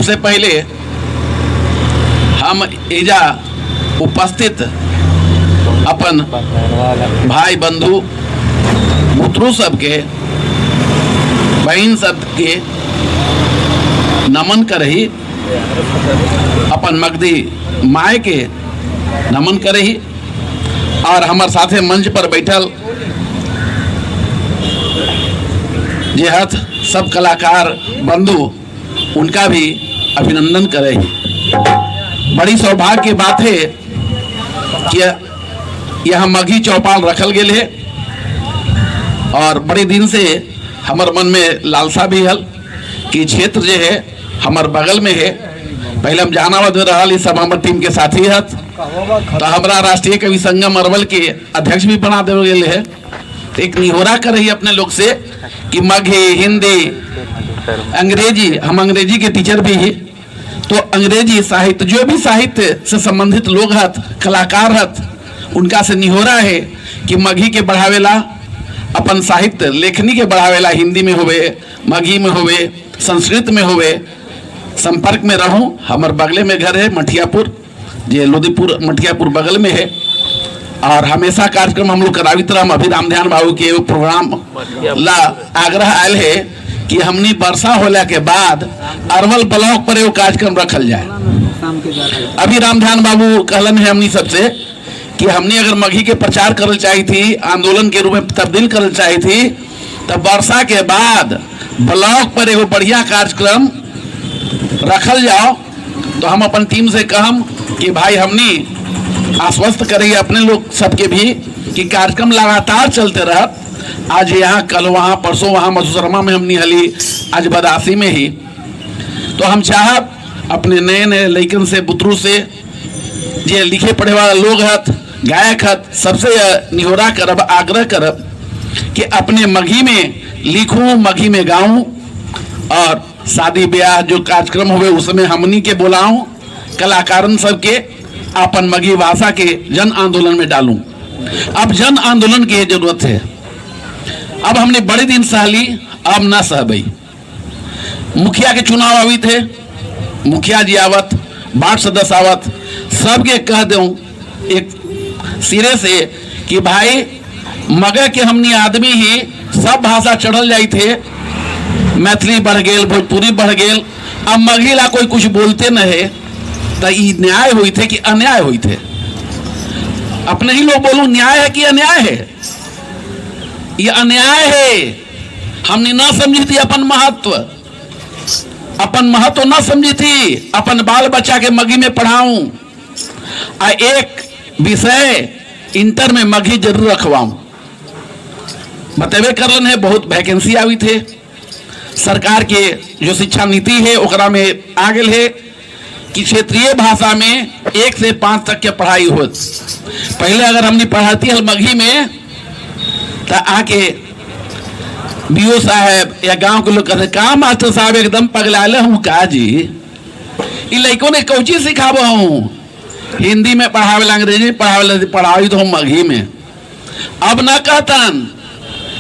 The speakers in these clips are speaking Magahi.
सबसे पहले हम एजा उपस्थित अपन भाई बंधु बुतरू सबके, बहन सबके नमन करही, अपन मगधी माय के नमन करही और हमार साथे मंच पर बैठल जे हथ सब कलाकार बंधु उनका भी अभिनंदन करही। बड़ी सौभाग्य की बात है कि यहाँ मगही चौपाल रखल गेल है और बड़े दिन से हमार मन में लालसा भी हल कि क्षेत्र जो है हमार बगल में है। पहले हम जहानाबाद में रहल, सब हमार टीम के साथी हथ, तो हमारा राष्ट्रीय कवि संगम अरवल के अध्यक्ष भी बना देवल गेल है। तो एक निहोरा कर रही अपने लोग से कि मगही, हिंदी, अंग्रेजी, हम अंग्रेजी के टीचर भी ही, तो अंग्रेजी साहित्य जो भी साहित्य से संबंधित लोग हथ, कलाकार हथ, उनका से निहोरा है कि मगही के बढ़ावेला, अपन साहित्य लेखनी के बढ़ावेला, हिंदी में होवे, मगही में होवे, संस्कृत में होवे, संपर्क में रहूं। हमार बगले में घर है मठियापुर, जे लोदीपुर मठियापुर बगल में है और हमेशा कार्यक्रम हम लोग करावित रह। अभी रामध्यान बाबू के एगो प्रोग्राम ला आग्रह आयल है कि हमनी वर्षा होला के बाद अरवल ब्लॉक पर एगो कार्यक्रम रखल जाए। अभी रामध्यान बाबू कहलन है हमनी सबसे कि हमने अगर मगही के प्रचार करल चाही थी, आंदोलन के रूप में तब्दील करल चाही थी, तब वर्षा के बाद ब्लॉक पर एगो बढ़िया कार्यक्रम रखल जाओ। तो हम अपन टीम से कहम कि भाई हमनी आश्वस्त करेंगे अपने लोग सबके भी कि कार्यक्रम लगातार चलते रहत। आज यहाँ, कल वहाँ, परसों वहाँ, मधुशर्मा में हमनी हली, आज बदासी में ही। तो हम चाहब अपने नए नए लइकन से, बुतरू से, जे लिखे पढ़े वाला लोग हथ, गायक हथ, सबसे निहोरा करब, आग्रह करब कि अपने मगही में लिखूं, मगही में गाऊं और शादी ब्याह जो कार्यक्रम हुए उसमें हमनी के बोलाऊं, कलाकारन सबके अपन मगही भाषा के जन आंदोलन में डालूं। अब जन आंदोलन की जरूरत है। अब हमने बड़े दिन सहली, अब ना सहबई। मुखिया के चुनाव अभी थे, मुखिया जी आवत, वार्ड सदस्य आवत, सबके कह दूं एक सिरे से कि भाई मगर के हमनी आदमी ही सब भाषा चढ़ल जाई थे, मैथिली बढ़ गेल, भोजपुरी बढ़ गेल, अब मगही ला कोई कुछ बोलते न है, तो ई न्याय हुई थे कि अन्याय हुई थे? अपने ही लोग बोलू, न्याय है कि अन्याय है? ये अन्याय है। हमने ना समझी थी अपन महत्व, अपन महत्व ना समझी थी। अपन बाल बच्चा के मगही में पढ़ाऊं आ एक विषय इंटर में मगही जरूर रखवाऊं। बतेबे करलन है, बहुत वैकेंसी आई थे। सरकार के जो शिक्षा नीति है ओकरा में आ गेल है कि क्षेत्रीय भाषा में 1 से 5 तक के पढ़ाई हो। पहले अगर हमने पढ़ाती है मगही में तो आके बीओ साहब या गांव के लोग कहते, का मास्टर साहब एकदम पगलाले हूँ का जी, इ लड़कों ने कौची सिखाबो हूँ, हिंदी में पढ़ावेला, अंग्रेजी में पढ़ावेला, पढ़ाई तो हम मगही में। अब ना कहतन,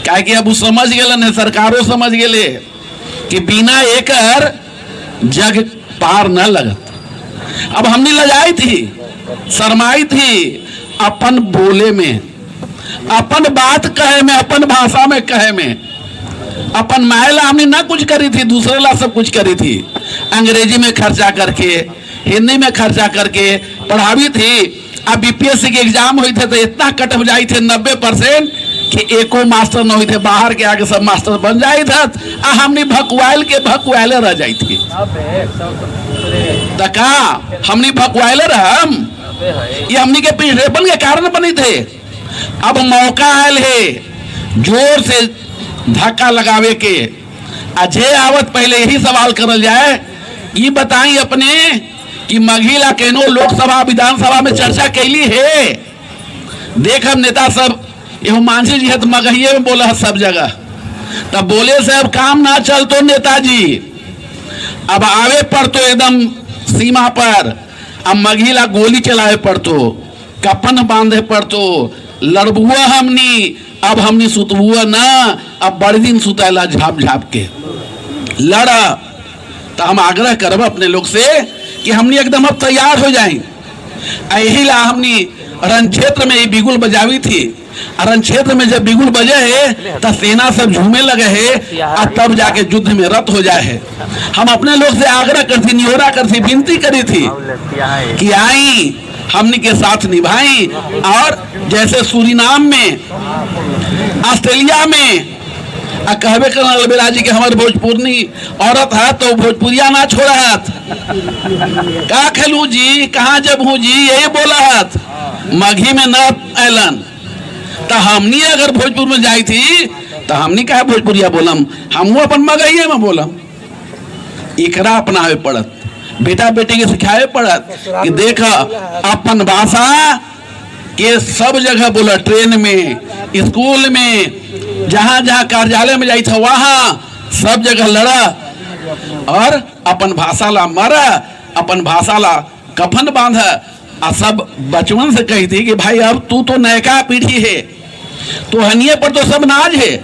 काहे कि अब उ समझ गेलन है, सरकारों समझ गेले कि बिना एकर जग पार न लगत। अब हमने लजाई थी, शरमाई थी अपन बोले में, अपन बात कहे में, अपन भाषा में कहे में। अपन मायला हमने ना कुछ करी थी, दूसरे ला सब कुछ करी थी। अंग्रेजी में खर्चा करके, हिंदी में खर्चा करके पढ़ावी थी। अब बीपीएससी के एग्जाम हुई थे तो इतना कट हो जाई थे 90% कि एको मास्टर न हुई थे, बाहर के आगे सब मास्टर बन जाए थे, आ हमने भकुआल के भकुआले रह जाई थी। तो का हमने भकुआले रहम? ये हमनी के पिछड़ेपन के कारण बनी थे। अब मौका आयल है जोर से धक्का लगावे के। अजय आवत पहले यही सवाल करल जाए, ये बताई अपने कि मगहीला केनो लोकसभा विधानसभा में चर्चा कैली है? देख हम नेता सब एहो मानसी जी है तो मगहिए में बोला है सब जगह, तब बोले से अब काम ना चल तो नेताजी अब आवे पर तो एकदम सीमा पर, अब मगहीला गोली चलावे पर तो, कपन बांधे पर तो लड़बुआ हमनी, अब हमनी सुतबुआ ना, अब बड़े दिन सुताला झाप झाप के लड़ा। तो हम आग्रह करब अपने लोग से कि हमनी एकदम अब तैयार हो जाए। यही ला हमनी रण क्षेत्र में बिगुल बजावी थी। रण क्षेत्र में जब बिगुल बजे है तो सेना सब झूमे लगे है और तब जाके युद्ध में रत हो जाए है। हम अपने लोग से आग्रह करती, निहोरा करती, विनती करी थी कि आई हमनी के साथ निभाई। और जैसे सूरीनाम में, ऑस्ट्रेलिया में, आ कहबे कर अलबेला जी के हमारे भोजपुरी औरत है तो भोजपुरिया ना छोड़ा हत। का खेलू जी, कहाँ जब हूँ जी, यही बोला हत, मघी में न ऐलन। तो हमनी अगर भोजपुर में जाई थी तो हमनी कहा भोजपुरिया बोलम, हमू अपन मगहिए में बोलम। एकरा अपनावे पड़त, बेटा बेटी के सिखावे पड़त कि देख अपन भाषा के सब जगह बोला, ट्रेन में, स्कूल में, जहाँ जहाँ कार्यालय में जाई था वहाँ सब जगह लड़ा और अपन भाषा ला मरा, अपन भाषा ला कफन बांध। आ सब बचपन से कही थी कि भाई अब तू तो नयका पीढ़ी है, तोहनिए पर तो सब नाज है,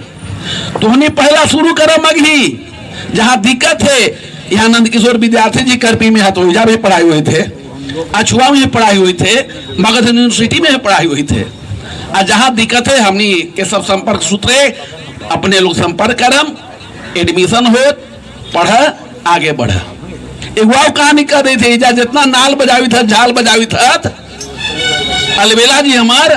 तोहनी पहला शुरू करो मगही। जहाँ दिक्कत है यहाँ नंद किशोर विद्यार्थी जी करपी में हथौजा भी पढ़ाई हुए थे, अछुआ में भी पढ़ाई हुई थे, मगध यूनिवर्सिटी में भी पढ़ाई हुई थे। आ जहाँ दिक्कत है हमनी के सब संपर्क सूत्रे अपने लोग संपर्क करम, एडमिशन हो, पढ़, आगे बढ़। एगो और कहानी कह रही थी, जा जितना नाल बजावी था, झाल बजावी था अलबेला जी हमार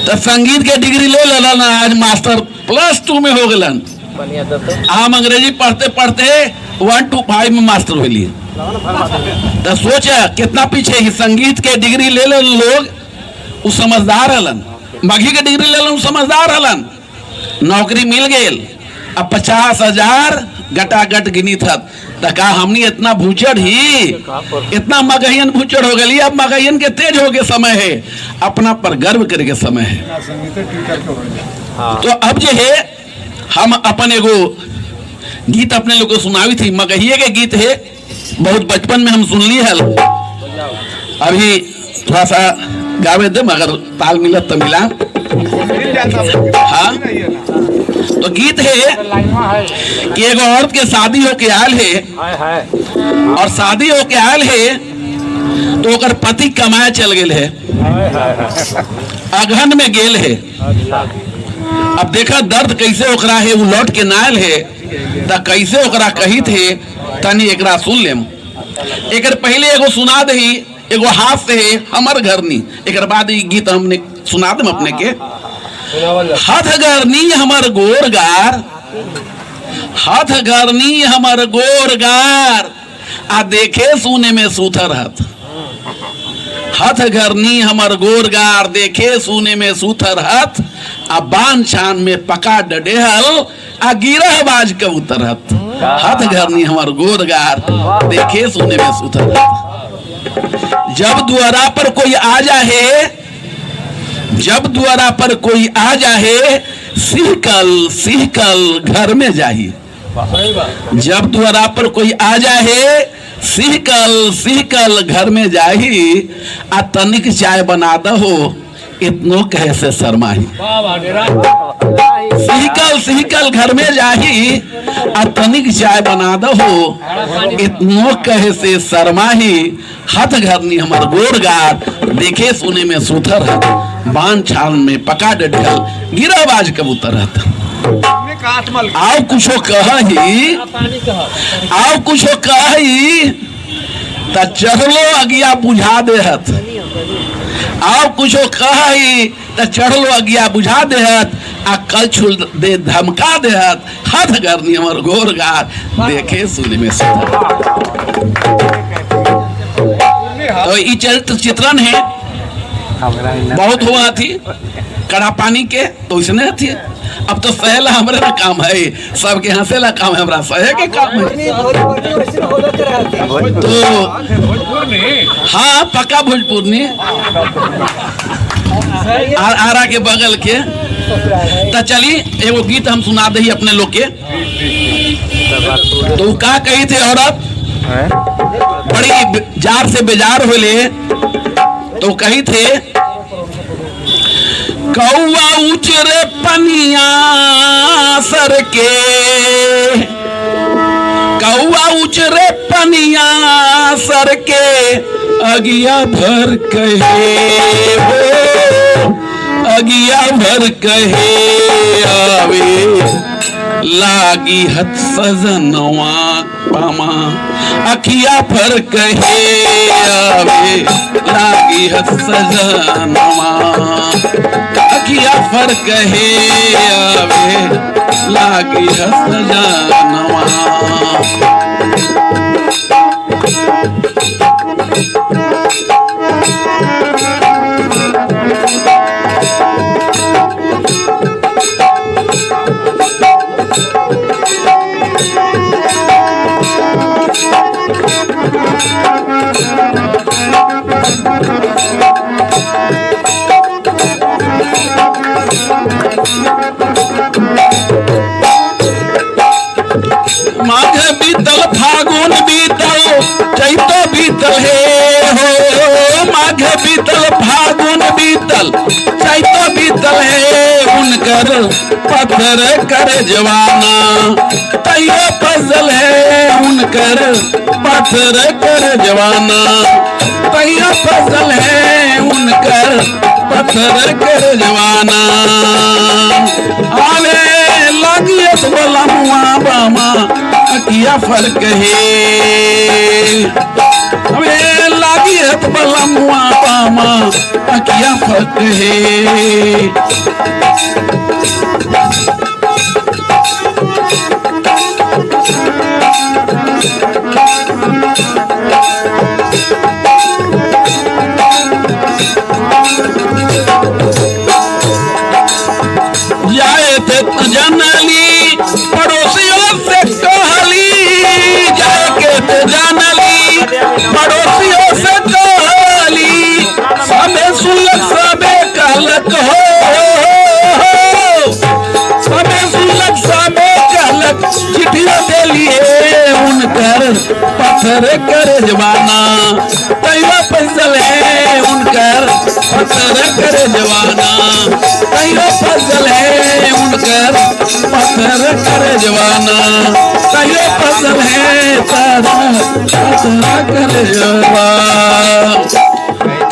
तो संगीत के डिग्री ले लेलन, आज मास्टर +2 में हो गलन। हम अंग्रेजी पढ़ते पढ़ते 1 2 5 में मास्टर होली। तो सोच कितना पीछे ही संगीत के डिग्री ले ले लोग, उ समझदार हलन, मघी के डिग्री ले लन समझदार हलन, नौकरी मिल गेल। अब 50,000 गटागट गिनी था। तो का हमनी इतना भूचड़ ही, इतना मगहियन भूचड़ हो गई। अब मगहियन के तेज हो गए समय है, अपना पर गर्व करे के समय है। तो अब जो है हम अपन एगो गीत अपने लोग को सुनावी थी, मगहिए के गीत है, बहुत बचपन में हम सुन ली हल। अभी थोड़ा सा गावे दे, मगर ताल मिलत तो मिला। हाँ तो गीत है कि एगो औरत के शादी होके आयल है और शादी होके आयल है तो ओकर पति कमाए चल गेल है, अगहन में गेल है। अब देखा दर्द कैसे ओकरा है, वो लौट के नायल है त कैसे ओकरा कही थे, तनी एकरा सुन लेम। एकर पहले एगो सुना दही, एगो हाथ से है हमर घरनी, एकर बाद ई गीत हमने सुना देम अपने के। हाथ घरनी हमर गोरगार, हाथ घरनी हमर गोरगार, आ देखे सुने में सुथर हथ। हाथ घरनी हमर गोरगार, देखे सुने में सुथर हथ, आ बान छान में पका डडेहल, आ गिरह बाज कबूतर हथ। हाथ घरनी हमर गोरगार, देखे सुने में सुथर हथ। जब द्वारा पर कोई आ जाहे, जब द्वारा पर कोई आ जाहे, सिहकल सिहकल घर में जाही। जब द्वारा पर कोई आ जाहे, सिहकल सिहकल घर में जाही, आ तनिक चाय बना दहो, इतनो कहे से शर्माही। सिहकल सिहकल घर में जाही, आ तनिक चाय बना दहो, इतनो कहे से शर्माही। हाथ घरनी हमर गोरगार, देखे सुने में सुथर हत, बान छान में पका डढल, गिराबाज कबूतर हत। आओ कुछो कही, आओ कुछो कही त चढ़लो अगिया बुझा देहत। आओ कुछो कही त चढ़लो अगिया बुझा देहत, आ कल छुल दे धमका देहत। हाथ घरनी हमर गोरगार, देखे सुने में सुथर। तो ये चरित्र चित्रण है, बहुत हुआ थी कड़ा पानी के तो इसने थी। अब तो सहेला हमरे ना काम है, सबके हंसेला काम है, हमरा सहे के काम है। तो हाँ पक्का भोजपुर आरा के बगल के। तो चली एगो गीत हम सुना दही अपने लोग के। तो का कही थे औरत बड़ी जार से बेजार होले, तो कही थे कौआ उचरे पनिया सर के, कौआ उचरे पनिया सर के अगिया भर कहे हो, अगिया भर कहे आवे लागी हत सजनवा पामा, अखिया फर कहे आवे लागी हत सजनवा, अखिया फर कहे आवे लागी हत सजनवा। माघ बीतल फागुन बीतल चैतो बीतल हे हो, माघ बीतल फागुन बीतल चैतो बीतल हे, उनकर पत्थर कर जवाना तैयो फसल है, उनकर पत्थर कर जवाना तैयो फसल है, उनकर पत्थर कर जवाना। आवे लागियत बोला मुआ बामा अकिया फर्क है, अबे लागियत बोला मुआ बामा अकिया फर्क है। जाए थे जनली पड़ोसियों से कहली, जाए के थे जानली पड़ोसियों से कहली, सबे सुनलक सबे कहलक हो, सबे सुनलक सबे कहलक चिट्ठियों देलिए उनकर पत्थर कर जवाना तैयो फसल है, उनकर पत्थर कर जवाना तैयो फसल है, उनकर पत्थर कर जवाना तैयो फसल है, तारा पत्थर कर जवाना।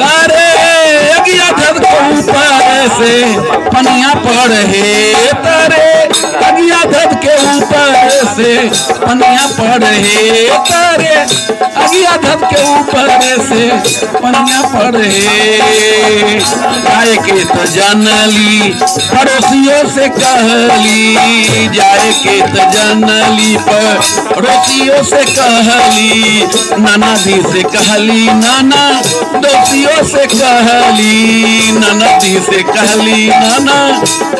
तारे अगिया धर को ऊपर से पनिया पड़ हे, तारे अगिया धर के ऊपर से पनिया पड़ हे, तारे अगिया धर के ऊपर से पनिया पड़ हे। जाए के तो जानली पड़ोसियों से कहली, जाए के तो जानली पड़ोसियों से कहली, नाना दी से कहली नाना दोस्तियों से कहली, नाना दी से कहली नाना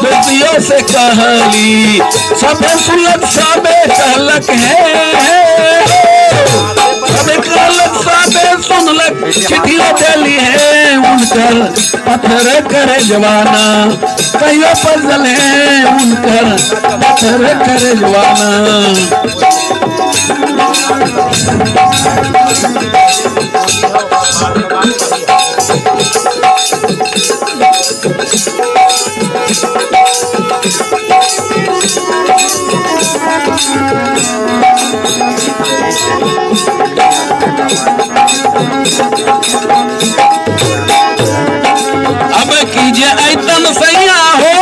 दोस्तियों से कहली, सबे सुनलक सबे कहलक है, सबे कहलक सबे सुनलक चिट्ठियों देली है, उनकर पत्थर करे जवाना कहियो फजल है, उनकर पत्थर करे जवाना। अब कीजिए ऐतन सैया हो,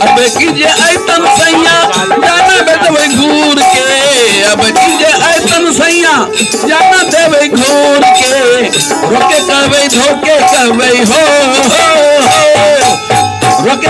अब कीजिए ऐतन सैया जाना देवे घूर के, अब कीजिए ऐतन सैया जाना देवे घूर के, रोके कहवे धोके कहवे हो,